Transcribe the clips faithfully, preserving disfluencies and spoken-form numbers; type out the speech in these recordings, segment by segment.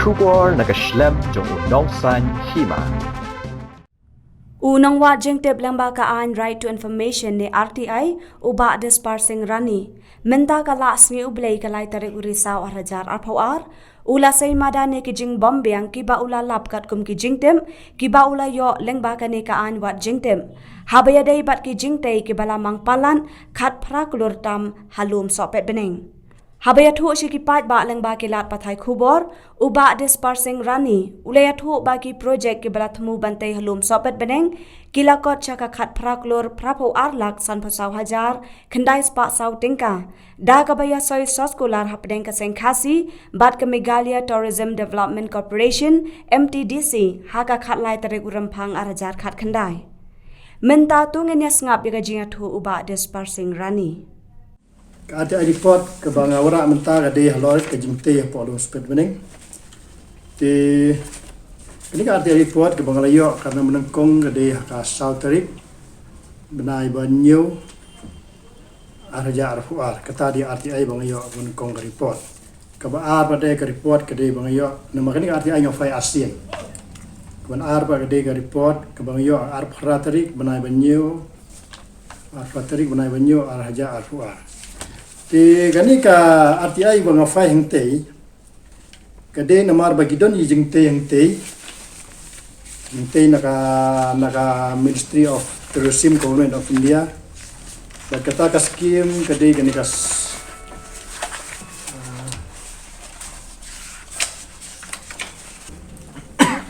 Khubor na ka shlem jong u nongsan hima. U nongwad jingtip lyngba ka aiñ Right to Information ne R T I, u Bah Dispar Singh Rani, mynta ka la sngi U Blei ka lai tarik u Risaw ar hajar arphew ar, u la sei madan ïa ki jingbym biang kiba u la lap katkum ki jingtip kiba u la ïoh lyngba kane ka aiñ wad jingtip, haba ïadei bad ki jingtei kiba la mang palat khatphra klur tam ha lum sohpet bneng. Haba ïathuh sha ki paidbah lyngba ki lad pathai khubor, u Bah Dispar Singh Rani u la ïathuh ba ki projek kiba la thmu ban tei ha lum sohpet bneng ki la kot sha ka khatphra klur phraphew ar lak sanphew saw hajar khyndai spah saw tyngka, da kaba ïasoi soskular hapdeng ka Seng Khasi bad ka Meghalaya Tourism Development Corporation, M T D C, ha ka khatlai tarik u Rymphang ar hajar khatkhyndai. Mynta to ngin ïa sngap ïa ka jingïathuh u Bah Dispar Singh Rani. Ka R T I report kaba nga wanrah mynta ka dei halor ka jingtei hapoh lum sohpet bneng. Te kane ka R T I report kaba nga la ïoh ka na mynnyngkong ka dei ha ka saw tarik bnai ba hynñiew ar hajar arphew ar, kata dei R T I ba nga ïoh mynnyngkong ka report. Kaba ar pat dei ka report ka dei ba nga ïoh, namar kane ka R T I nga file arsien. Kaba ar pat ka dei ka report kaba nga ïoh arphew phra tarik bnai ba hynñiew, arphew phra tarik bnai ba hynñiew ar hajar arphew ar. Te kane ka R T I ba nga file hangtei ka dei namar ba ki don i jingtei hangtei. Hangtei na ka, na ka Ministry of Tourism, Government of India. Bad kata ka scheme ka dei kane ka s-, ah,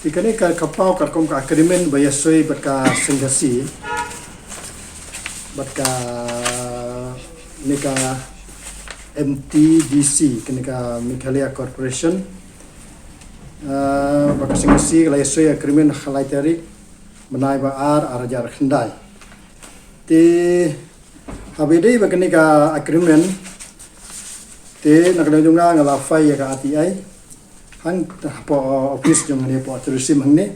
te kane ka, ka paw katkum ka agreement ba ïasoi bad ka Seng Khasi, bad kane ka M T D C, kane ka Meghalaya Corporation. Ah, bad ka Seng Khasi ka la ïasoi agreement ha ka lai tarik bnai ba ar ar hajar khyndai. Te haba ïadei bad kane ka agreement, te na ka liang jong nga nga la file ïa ka R T I hangtei hapoh office jong ngi hapoh tourism hangne.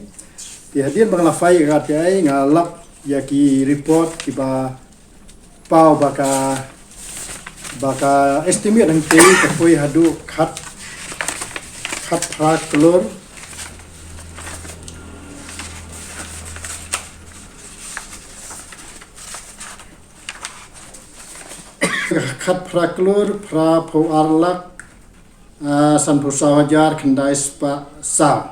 Te hadien ba nga la file ïa ka R T I nga lap ïa ki report kiba paw ba ka, ba ka estimate hangtei ka poi haduh khat, khatphra klur, khatphra klur phraphew ar lak, ah, sanphew saw hajar khyndai spah saw.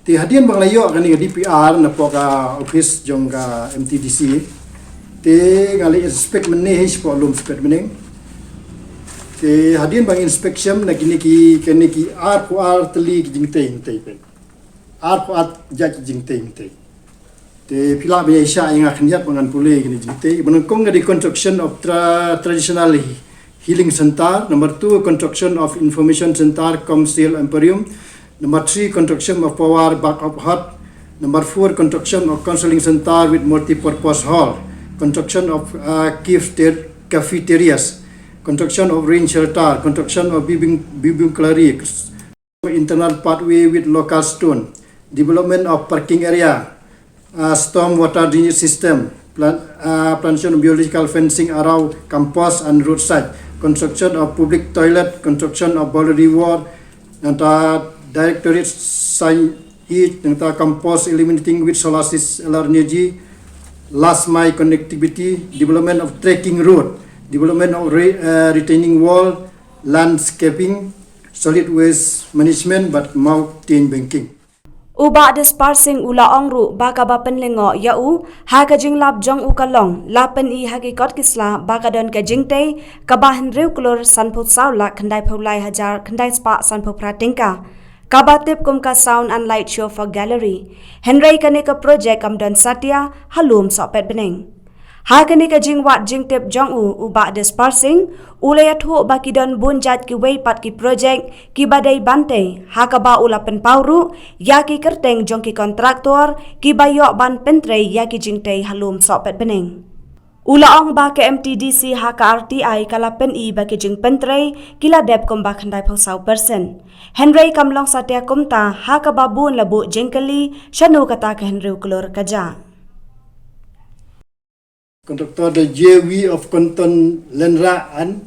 Te hadien ba nga la ïoh kane ka D P R napoh ka office jong ka M T D C, te nga la inspect mynne hi shapoh lum sohpet bneng. Te hadien ba nga inspection na kine ki, kine ki arphew ar tylli ki jingtei hangtei peit. Arphew ar jait ki jingtei hangtei. Te phi lah ban ïa shah ïa nga khyndiat ba ngan pule kine ki jingtei. Ba nyngkong ka dei construction of tra-, traditional he-, healing center. Number two, construction of information center cum sale emporium. Number three, construction of power backup hut. Number four, construction of counseling center with multi-purpose hall. Construction of, uh, cafeter-, cafeterias. Construction of rain shelter. Construction of building, building gallery. Internal pathway with local stone, development of parking area, uh, storm water drainage system, plan-, uh, plantation of biological fencing around campus and roadside, construction of public toilet, construction of boundary wall, nangta directorate signage, nangta campus illuminating with solar sys-, solar energy, last mile connectivity, development of trekking road, development of re-, uh, retaining wall, landscaping, solid waste management bad mountain banking. U Bah Dispar Singh u la ong ruh ba kaba pynlyngngoh ïa u ha ka jinglap jong u ka long la pyni ha ki kot ki sla ba ka don ka jingtei kaba hynriew klur sanphew saw lak khyndaiphew lai hajar khyndai spah sanphew phra tyngka, kaba tip kum ka Sound and Light Show for Gallery. Hynrei kane ka projek kam don satia ha lum sohpet bneng. Ha kane ka jingwad jingtip jong u, u Bah Dispar Singh u la ïathuh ba ki don bun jait kiwei pat ki projek kiba dei ban tei, ha kaba u la pynpaw ruh ïa ki kyrteng jong ki kontraktor kiba ïoh ban pyntrei ïa ki jingtei ha lum sohpet bneng. U la ong ba ka M T D C ha ka R T I ka la pyni ba ki jingpyntrei ki la dep kumba khyndaiphew saw percent. Hynrei kam long satia kumta, ha kaba bun la buh jingkylli shano kata ka hynriew klur ka jia. Contractor the J V of Konton Lenra and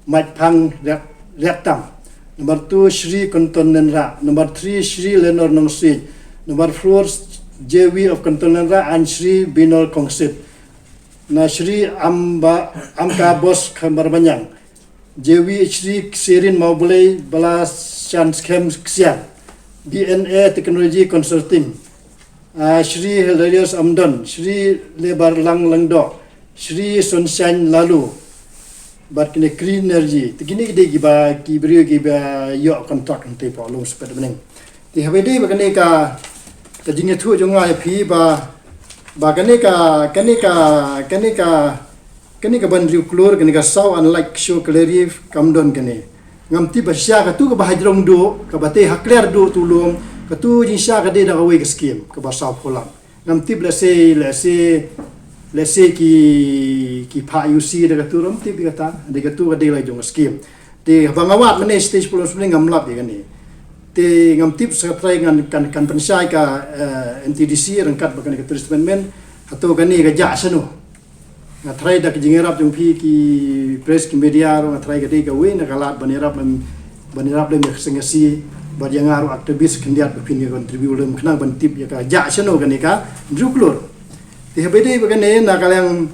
Maipang Rak Riaktam. Number two, Shri Konton Nenra. Number three, Shri Lenor Nongsi. Number four, J V of Konton Nenra and Shri Binor Kongsit. Na Shri Amba, Amka Bos Khambar Banyang. J V Shri Serin Maublei Bala Shan Skhem Ksian. B N A Technology Consulting. Ah, Shri Hilarius Amdon, Shri Lebar Lang Langdo, Shri Sunshine Lalu, bad kine Green Energy. Te kine ki dei kiba, ki briew kiba ïoh contract hangtei hapoh Lum Spet Bneng. Te haba dei ba kane ka, ka jingïathuh jong nga ïa phi ba, ba kane ka, kane ka, kane ka, kane ka ban riewklur, kane ka saw unlike show clear reef, kam don kane. Ngam tip ba shisha katu kaba hajrong duh, kaba tei hakler duh tu lum, katu jingshisha ka dei da kawei ka skim, kaba saw phulam. Ngam tip lehse, lehse, lehse ki, ki phah U C da katu, ngam tip ïa kata, da katu ka dei la jong ka skim. Te haba nga wad mynne stage pulon sumne ngam lap ïa kane. Te ngam tip sa trai ngan kan, kan pynshai ka, eh, M T D C ryngkat bad kane ka treatment. Hato kane ka jah shano. Nga trai da ka jingïarap jong phi ki press ki media ruh nga trai ka dei kawei na ka lad ban ïarap lem, ban ïarap lem ïa ka Seng Khasi bad ïa nga ruh activist khyndiat ba phin ïa contribute lem khnang ban tip ïa ka jah shano kane ka riewklur. Te haba dei ba kane na ka liang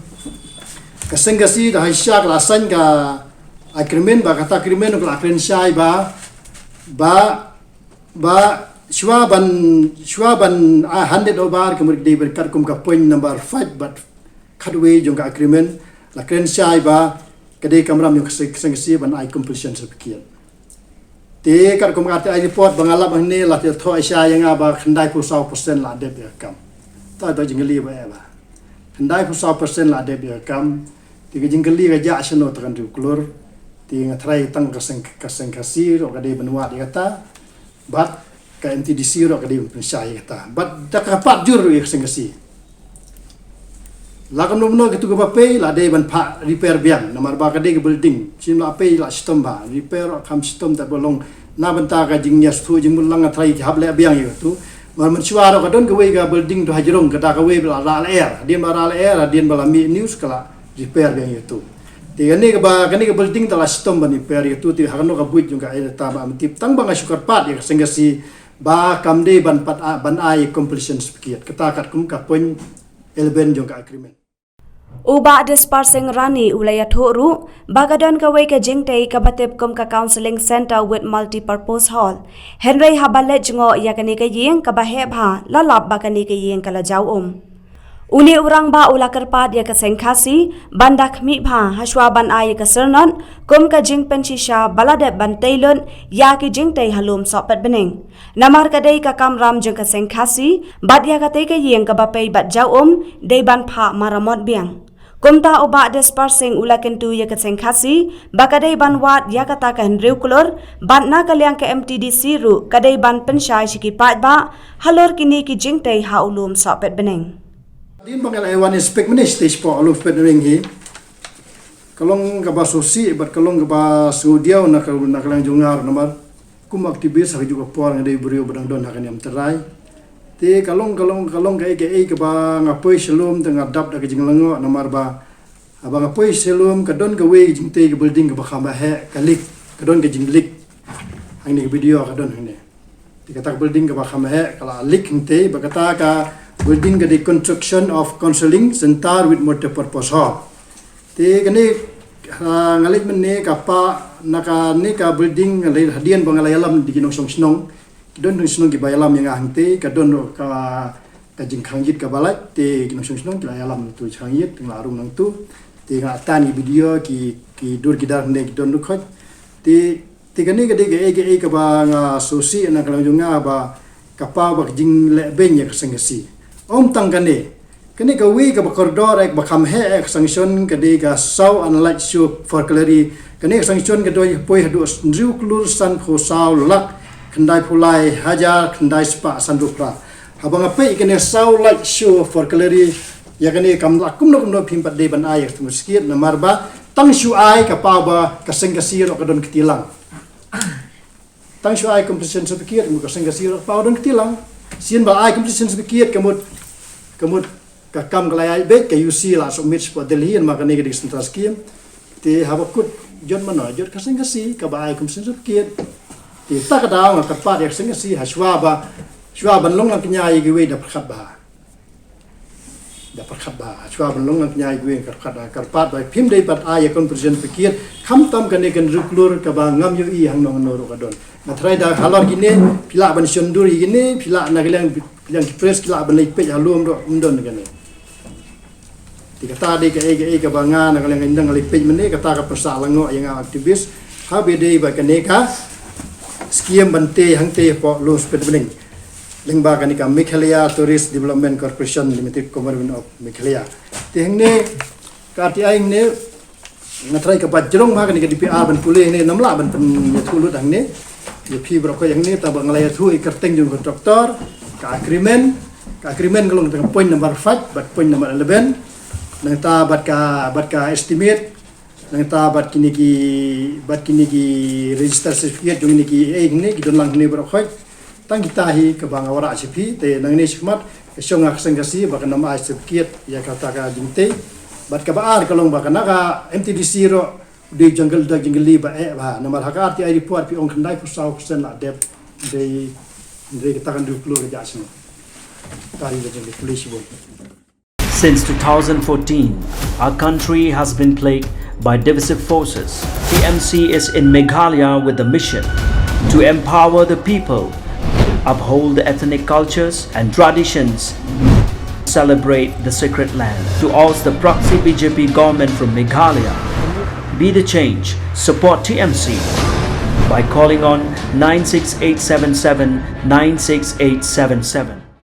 ka Seng Khasi da ha shisha ka la sign ka agreement ba kata agreement ka la kren shai ba, ba, ba shuwa ban, shuwa ban, ah, hand it over ka mut ka dei ba katkum ka point number five bad khatwei jong ka agreement, la kren shai ba ka dei kamram jong ka Seng, Seng Khasi ban ai completion certificate. Te katkum ka R T I report ba nga lap hangne la thoh shai ïa nga ba khyndai phew saw percent la dep ïa ka kam. Ta ba jingkylli ba eh ba. Khyndai phew saw percent la dep ïa ka kam. Te ka jingkylli ka jah shano ta kan riewklur. Te nga trai tang ka Seng, ka Seng Khasi ruh ka dei ban wad ïa kata. Bad ka M T D C ruh ka dei ban pynshai ïa kata. Bad da ka pat jur ruh ïa ka Seng Khasi. La kumno kumno kitu kiba pei la dei ban phah repair biang namar ba ka dei ka building. Shim la pei la shitom ba repair ruh kham shitom ta ba long na bynta ka jingïasngewthuh jingmut lang nga trai ki hap leh biang ïa katu. Mar mynshuwa ruh ka don kawei ka building tu hajrong kata kawei ba la rah lyer. Hadien ba rah lyer, hadien ba la mih news ka la repair biang ïa katu. Te kane kaba, kane ka building ta la shitom ban repair ïa katu te ha kano ka buit jong ka ïa ta ba am tip tang ba nga shu kyrpad ïa ka Seng Khasi ba kam dei ban pat a, ban ai completion certificate. Kata katkum ka point eleven jong ka agreement. U Bah Dispar Singh Rani u la ïathuh ruh ba ka don kawei ka jingtei kaba tip kum ka Counselling Centre with Multipurpose Hall. Hynrei haba leit jngoh ïa kane ka ïing kaba heh bha la lap ba kane ka ïing ka la jaw um. Une u rangbah u la kyrpad ïa ka Seng Khasi ban da khmih bha ha shuwa ban ai ïa ka syrnod kum ka jingpynshisha ba la dep ban tei lut ïa ki jingtei ha Lum Sohpet Bneng. Namar ka dei ka kamram jong ka Seng Khasi bad ïa katei ka ïing kaba pei bad jaw um dei ban phah maramot biang. Kumta u Bah Dispar Singh u la kyntu ïa ka Seng Khasi ba ka dei ban wad ïa kata ka hynriew klur bad na ka liang ka M T D C ruh ka dei ban pynshai sha ki paidbah halor kine ki jingtei ha u Lum Sohpet Bneng. Hadien ba nga la wan inspect mynne stage hapoh Lum Sohpet Bneng hi. Ka long kaba sngewsih bad ka long kaba sngewdiaw na ka, na ka liang jong nga ruh namar kum activist ha kajuh ka por nga dei briew ba dang don ha ka niam trai. Te ka long, ka long, ka long kaei kaei kaba nga poi sha lum te nga dap da ka jinglyngngoh namar ba haba nga poi sha lum ka don kawei ka jingtei ka building kaba kham heh ka leak, ka don ka jingleak. Hangne ka video ka don hangne. Te kata ka building kaba kham heh ka la leak hangtei ba kata ka building ka dei construction of counseling center with multipurpose hall. Te kane, ah, nga leit mynne ka pa na kane ka building nga leit hadien ba nga la ïalam da ki nongshong shnong. Ki don nongshong shnong kiba ïalam ïa nga hangtei ka don ka, ka jingkhang ïit kaba lait te ki nongshong shnong ki la ïalam tu jingkhang ïit nga la rung nangtu. Te nga tan ki video ki, ki dur ki dar ne ki don ruh khot. Te Te kane ka dei kaei kaei kaba nga sngewsih na ka liang jong nga ba ka paw ba ka jingleh beiñ ïa ka Seng Khasi. Ym tang kane. Kane kawei kaba kordor eh ba kham heh eh ka sanction ka dei ka saw unlike show for clear reef. Kane ka sanction ka dei poi haduh hynriew klur san phew saw lak khyndai phew lai hajar khyndai spah san phew phra. Haba nga peit kane saw lak show for clear reef ïa kane kam lah kumno kumno phim pat dei ban ai ïa ka certificate namar ba tang shu ai ka paw ba ka Seng Khasi ruh ka don kti lang. Tang shu ai completion certificate mut ka Seng Khasi ruh ka paw don kti lang. Sien ba ai completion certificate ka mut, ka mut ka kam ka la ïaid beit ka U C la submit shapoh Delhi namar kane ka dei ka central scheme. Te haba kut Jot mano, jot ka seng Khasi kaba ai kum seng Sopkit. Te ta ka daw nga kyrpad ïa ka seng Khasi ha shuwa ba, shuwa ban long lang kñia ïa kiwei da pyrkhat bha. Da pyrkhat bha, ha shuwa ban long lang kñia ïa kiwei da pyrkhat bha. Kyrpad ba phim dei pat ai ïa contribution pyrkhat. Khamtam kane kan ruklur kaba ngam ïohi hangno hangno ruh ka don. Nga tharai da halor kine, phi lah ban shon dur ïa kine, phi lah na ka liang, liang ki press, phi lah ban leit peit ha lum ruh, ym don kane. Te kata dei kaei kaei kaba nga na ka liang ka ïndang nga leit peit mynne, kata ka pyrsa la ngoh ïa nga activist. Haba dei ba kane ka scheme ban tei hangtei hapoh Lum Spit Bneng. Lyngba kane ka Meghalaya Tourist Development Corporation Limited, Commonwealth of Meghalaya. Te hangne ka R T I hangne, nga tharai kaba jrong bha kane ka D P R ban pule hangne, ngam lah ban pynïathuh lut hangne ïa phi baroh khoit hangne, tangba nga la ïathuh ïa ka kyrteng jong ka contractor, ka agreement, ka agreement ka long tang point number five bad point number eleven. Nangta bad ka, bad ka estimate, nangta bad kine ki, bad kine ki register certificate jong kine kiei hangne ki don lang hangne baroh khoit. Tang kita hi kaba nga wanrah sha phi, te nangne shakhmat ka shong ha ka seng Khasi ba kan ym ai certificate ïa kata ka jingtei. Bad kaba ar ka long ba kane ka M T D C ruh u dei jong ka, da jong ka lei ba eh bha. Namar ha ka R T I report phi ong khyndai phew saw percent la dep. Dei, dei kata kan dei klur ka jaka shnong. Kata hi da jong ka pule shibun. Since two thousand fourteen, our country has been plagued by divisive forces. T M C is in Meghalaya with the mission to empower the people, uphold the ethnic cultures and traditions, celebrate the sacred land. To oust the proxy B J P government from Meghalaya, be the change, support T M C by calling on nine six eight seven seven nine six eight seven seven.